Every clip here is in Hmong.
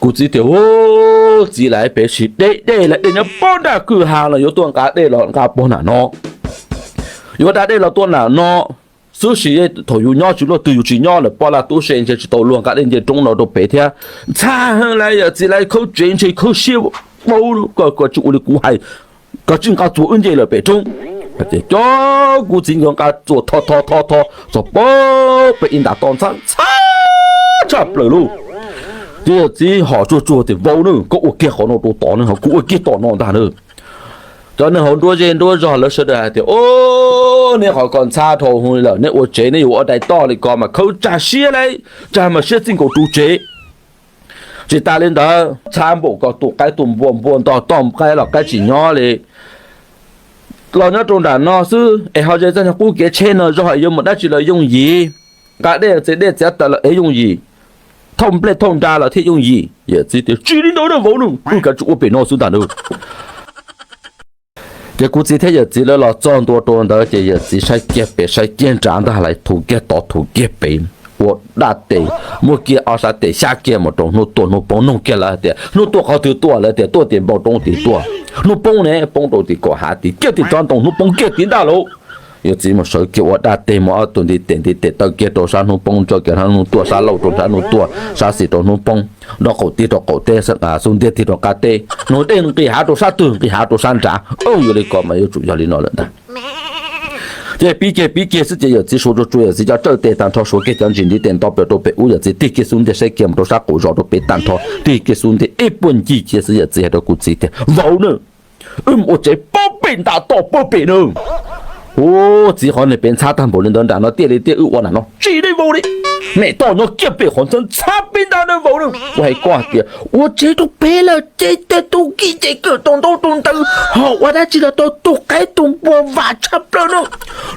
Kuv txiv tias, Txiv, lawv pem sim deb dej lawm, dej nyob puag nram kwj ha los yuav tuaj nqa dej los nqa puag nram no. Yuav da dej los tuaj nram no xwb sis thaum yus nyob tsis luaj twg yus tsis nyob lawm, poj laj tub se ntshe tsis tau luag nqa dej nce roob no rau pem thiab. Ntxhab heev lawm, yawm txiv, lawv khawb tsev ntshe khawb siab vau, koj tsis ua li kuv hais, koj tsis nqa txuas wb nce lawm pem roob. Ces cov kuv txiv nkawd nqa txuas tho tho tho tho txog pem ib nta toj ntxhab ntxhab tshaj plaws lauj. Ces yawm txiv hom tsuag tsuag tias, Vauv na, koj ua kiag qhov no rau tod na, ho kuv ua kiag tom no ntag na. Cov neeg hauv nruab zej nruab zog lawv sawv daws hais tias, Ub, neb qhov ko ntxhab dhau hwv lawm, neb ua tsev neb yuav ua dai toj li ko mas khawb tsag siab lauj, tsag mas siab txij nkaus ru tsev. Tsis tas li ntawd, ntxhab npaum ko tus qaib tus npua, npua ntog toj qaib los qaib tsis nyob li. Los nyob rau nram no xwb es ho ze txoj niag qub kev tsheb no zog es yuav mus dab tsi los yooj yim. Nqa dej txiav dej txiav taws los es yooj yim, thauj nplej thauj nra los thiaj yooj yim. Yawm txiv tias, Tsis li ntawd na vauv na, wb kav tsij ua pem no xwb ntag na. Ces kuv txiv thiab yawm txiv lawv los txog ntua rau ntawd ces yawm txiv saib kiag pem saib kiag nrad ntag, lawv thuv kiag tod thuv kiag pem, ua dab tes, muab kiag ob sab tes xyab kiag mus rau hnub tuaj hnub poob, nug kiag lawv tias hnub tuaj qhov twg tuaj, lawv tias tuaj tim npoo roob tid tuaj. Hnub poob ne, poob rau tim kaum hav tid kiag tim tsob ntoo hnub poob kiag tid ntag lauj. Yawm txiv mus sawv kiag ua dab tes mus ob tug ntiv tes ntiv tes taw kiag rau sab hnub poob, tso kiag sab hnub tuaj, sab laug rau sab hnub tuaj, sab xis rau hnub poob, nraub qaum tig rau qaum teb, xub ntiag tig rau qab teb, nug dej nqis hav rau sab twg nqis hav rau sab nrad. Ub, yuav li ko mas yuav tsum yog li no lawm ntag. Ces pib kiag pib kiag xwb ces yawm txiv suav tsuag tsuag, yawm txiv cov tsawj tes tag nrho, suav kiag cov ntsis ntiv tes nto plaws rau pem ub, yawm txiv tig kiag xub ntiag saib kiag mus rau sab qaum zos rau pem tag nrho, tig kiag xub ntiag ib puag ncig kiag xwb yawm txiv hais rau kuv txiv tias, Vauv na, wb mus ua tsev puag pem nta toj puag pem na. Ub, txiv, qhov niag pem ntxhab tag npaum li ntawd nram no tiaj li tiaj, wb ua nram no tsis deb vau li. Mem toj nyob kiag pem qhov ntxhab ntxhab peb nta na vauv na. Kuv hais koj hais tias ua tsev rau pem lawm ces tej tus kis ces kawm tau ntaub tau ntawv, ho ua dab tsi los tau tus qaib tus npua vam tshaj plaws na.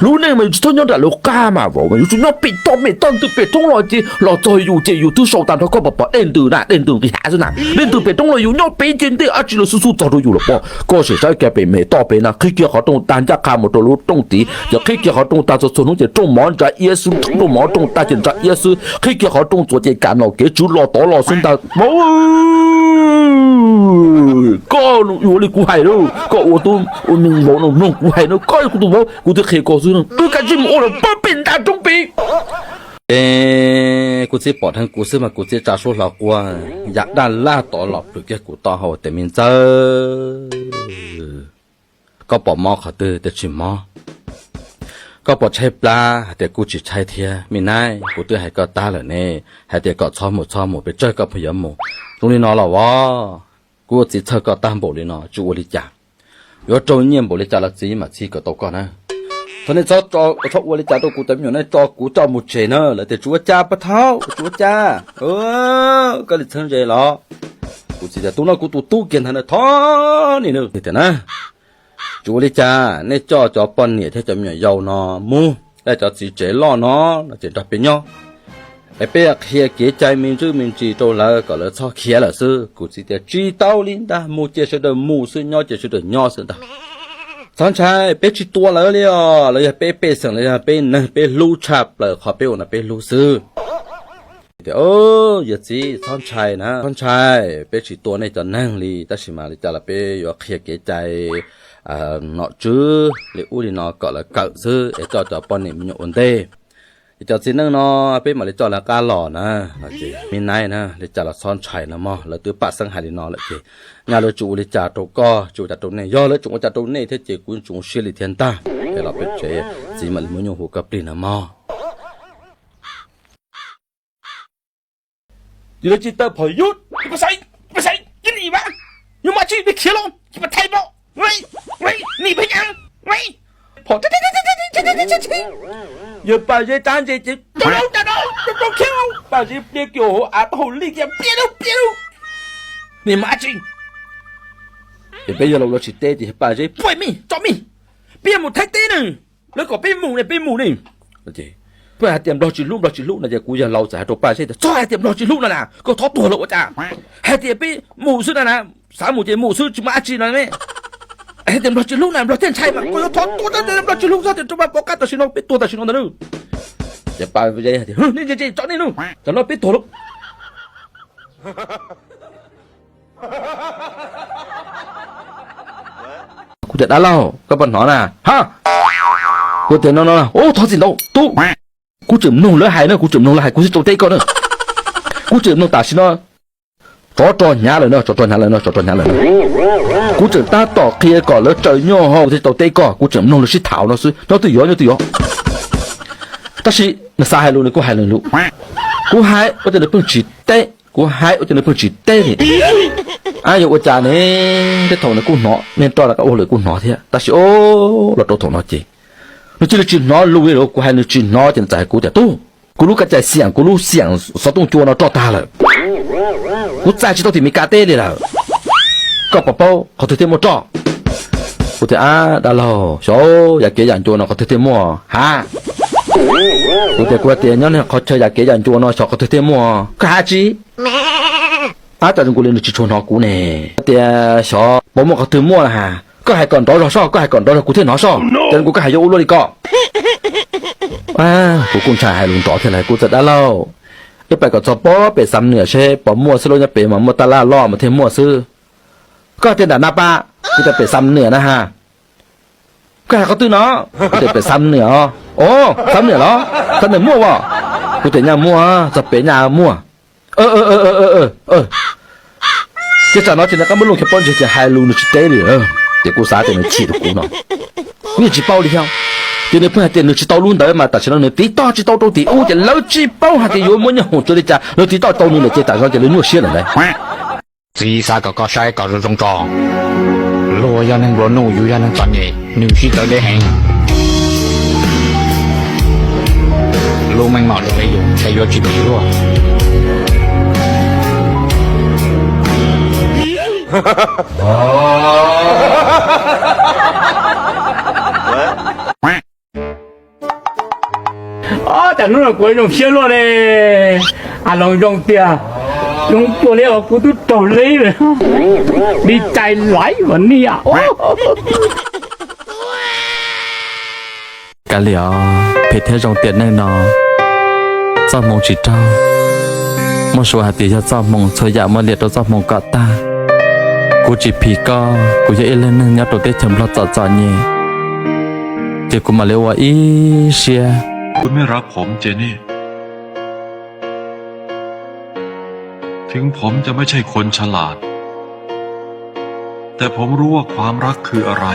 Lub neej mas yus tsis txhob nyob nram lub qab mas vauv, mas yus tsuas nyob pem toj, mem toj ntws pem roob los ces los txog yus ces yus twb sau tag nrho, koj puas pom dej ntws na, dej ntws nqis hav xwb na. Dej ntws pem roob los yus nyob pem ces ntej dab tsi los xub xub txog rau yus los pom. Koj sim saib kiag pem mem toj pem na, qhib kiag qhov rooj tag ncaj qha mus rau lub rooj tid, ces qhib kiag qhov rooj tag txhua txhua hnub ces rooj mov ntsa iab xwb, rooj mov rooj tag ces ntsa iab xwb, qhib kiag qhov rooj txuas ces kam nom kev tswv los tov los xwb ntag. Koj yuav li kuv hais lauj, koj ua tub ua me vauv no mloog kuv hais no, koj yog kuv tus vauv kuv twb qhia koj xwb, wb kav tsij mus ua lawm puag pem nta roob pem. Es kuv txiv pom dheev kuv xwb mas kuv txiv tsa suab hlo quaj, yam daj laj tod los plhws kiag kuv taub hau tias, Me ntxawg, koj pom mob qhov twg tias tsis mob? Koj pom tshaib plab hais tias kuj tsis tshaib thiab. Me naib, kuv twb hais koj tag lawm ne, hais tias kom txhob mus txhob mus, pes tsawg koj pheej yuav mus. Zoo li no los as, kuv ua txiv txhawj koj tag npaum li no tsis ua li cas. Yuav raug nyiaj npaum li cas los txiv mam txhij kom tau koj na. Txhob, nej txhob ua li cas rau kuv cov me nyuam, nej tso kuv coj mus tsev na. Lawv tias, Tsis ua cas pog thaub, tsis ua cas, koj li txheeb ze los? Kuv txiv tias, Tus no kuv tus tub kiag ntag na, thov nej na. Tias na, Tsis ua li cas, nej coj cov poj niam thiab cov me nyuam yaus no mus, cov txiv tsev loj no no ces nrog peb nyob, es peb qhia kev cai me ntsis me ntsis rau lawv kom lawv txhob khiav lawm xwb. Kuv txiv tias, Tsis tau li ntag, mus ces sawv daws mus xwb, nyob ces sawv daws nyob xwb ntag. Txhob ntshai, peb tsis tua lawv li os, lawv yog peb pej xeem, lawv yog peb neeg, peb hlub tshaj plaws qhov peb ua no peb hlub xwb. Tias, Yawg txiv, txhob ntshai na, txhob ntshai, peb tsis tua nej cov neeg li, tab sis mas li cas los peb yuav qhia kev cai nom tswv li ub li no kom lawv kawm xwb es coj cov poj niam me nyuam ua ntej. Es cov txiv neej no peb mam li coj lawv qab los na. Me naib na, li cas los txhob ntshai no mog, lawv twb pam xeeb hais li no lawm ces nyaj lawv tsis ua li cas rau koj, tsis ua cas rau nej, yog lawv tseem ua cas rau nej thiab ces kuv tsis zoo siab li thiab ntag. Es los peb tsev, txiv mam li muab nyuj hu koj plig no mog. Yus lawv tsis tawm phom yub, yus pas xaiv, yus pas xaiv, yus nim mas, yus mas tsis peb khiav los, yus pas thaij los, nim peb nyav, phom, yawg pas zeb rab ntse ces rau rau rau rau khiav, pas zeb pliag kiag hauv av tau hauv lij kiag pliag lauj pliag lauj. Nim mas tsis, ces peb yawg laus lawv tsis teb ces pas zeb, Poj me, tso me, peb mus Thaib teb ne, lawv kom peb mus ne peb mus ne. Peb hais tias Nplog tsis hlub, Nplog tsis hlub no ces kuv yawg laus txawm hais rau Paj Zeb tias, Txhob hais tias Nplog tsis hlub no na, koj thov tuag lawm ua cas? Hais tias peb mus xwb na na, xav mus ces mus xwb, tsis muaj dab tsi no ne. Hais tias Nplog tsis hlub na, Nplog thiaj ntshai mas koj yuav thov tuag, Nplog tsis hlub, txhob tias rau Nplog pov qab tam sim no, peb tuag tam sim no ntag lauj. Ces Paj Zeb hais tias, Tso nej, tso nej lauj, cov no peb tuag lauj. Kuv tias dab laug, koj puas hnov na? Ha, kuv tias no no, ub, thov txim ntau tub. Kuv tseem mloog lawv hais na, kuv tseem mloog lawv hais kuv thiaj tau teb koj na. Kuv tseem mloog tam sim no tsov rog hnyav lawm no, tsov rog hnyav lawm no, tsov rog hnyav lawm no. Kuv tseem tab tom qhia kom lawv tsaws nyuj ho kuv thiaj tau teb koj, kuv tseem mloog lawv sib tham no xwb, nyob twj yuav nyob twj yuav. Tab sis nws xav hais lus nws kuj hais lus. Kuv hais ua cas nws pheej tsis teb, kuv hais ua cas nws pheej tsis teb li. Ab, yuav ua cas ne? Tej thaum nws kuj hnov, niag roj rov qab ua lawm kuj hnov thiab, tab sis o, los rau thaum no ces nws cia li tsis hnov lus li lawm, kuv hais nws tsis hnov ces nws txawm hais kuv tias tub, kuv lub kab cai xiam, kuv lub xiam xov tooj cua no roj tag lawm, kuv txais tsis tau tim Meskas teb li lawm, koj puas paub qhov twg thiaj muaj roj? Kuv tias ab dab laug, xyov yam kev yam ncua no qhov twg thiaj muaj ha. Kuv tias kuv hais tias nyob qhov chaw yam kev yam ncua no xyov qhov twg thiaj muaj, koj hais tsis. Ab, cas zoo nkaus li nws tsis tshua hnov kuv ne. Tias xyov puas muaj qhov twg muaj na ha, koj hais kom nrov zog soj, koj hais kom nrov zog kuv thiaj hnov soj, cas zoo nkaus koj hais yuav ua luaj li ko. Kuv kuj ntshai hais lus nrov thiab lawm, kuv tias dab laug, wb pais kom txog pem Xam Niam seb puas muaj xwb, lub nyob pem mas muaj tab laj loj mas thiaj muaj xwb. Koj hais tias nram Naj Paj, kuv tias pem Xam Niam na ha. Koj hais qhov twg no? Kuv tias pem Xam Niam os. O, Xam Niam los? Xam Niam muaj as? Kuv tias nyaj muaj, txog pem nyaj muaj. Ces tsam no ces nws qab npab looj cov pob ntseg ces hais lus nws tsis teb li, ces kuv xav tias nws chim rau kuv no. Kuv yeej tsis paub li thiab. Ces nws pheej hais tias nws tsis tau lub ntawd mas tam sim no nws tiv toj tsis tau rau tim ub ces lawv tsis paub hais tias yuav muaj nyob hoom tsuav li cas, lawv tiv toj tau nws lawm ces tam sim no ces lawv nyuaj siab lawm ntag. Txiv xav kom koj saib kom zoo zoo tso. Luag yog neeg nplua nuj, yus yog neeg txom nyem, nws sib txawv deb heev. Lub meej mom zoo li yus ntshe yuav tsis phim luag. Ob, cas hnub no kuv zoo siab luaj ne. A, los zoo tiag, zoo tuag li os, kuv twb raug li lawm. Li cai laiv vas niam. Kav liam os, phem thiab zoo tiam neej no, txoj hmoo tsis raug. Muaj suav hais tias yog txoj hmoo, txhua yam muaj liam rau txoj hmoo kom tag. Kuv tsis phim koj, kuv yog ib leeg neeg nyob rau teb chaws Nplog txom txom nyem, ces kuv mam li ua ib siab. คุณไม่รักผม เจนนี่ ถึงผมจะไม่ใช่คนฉลาด แต่ผมรู้ว่าความรักคืออะไร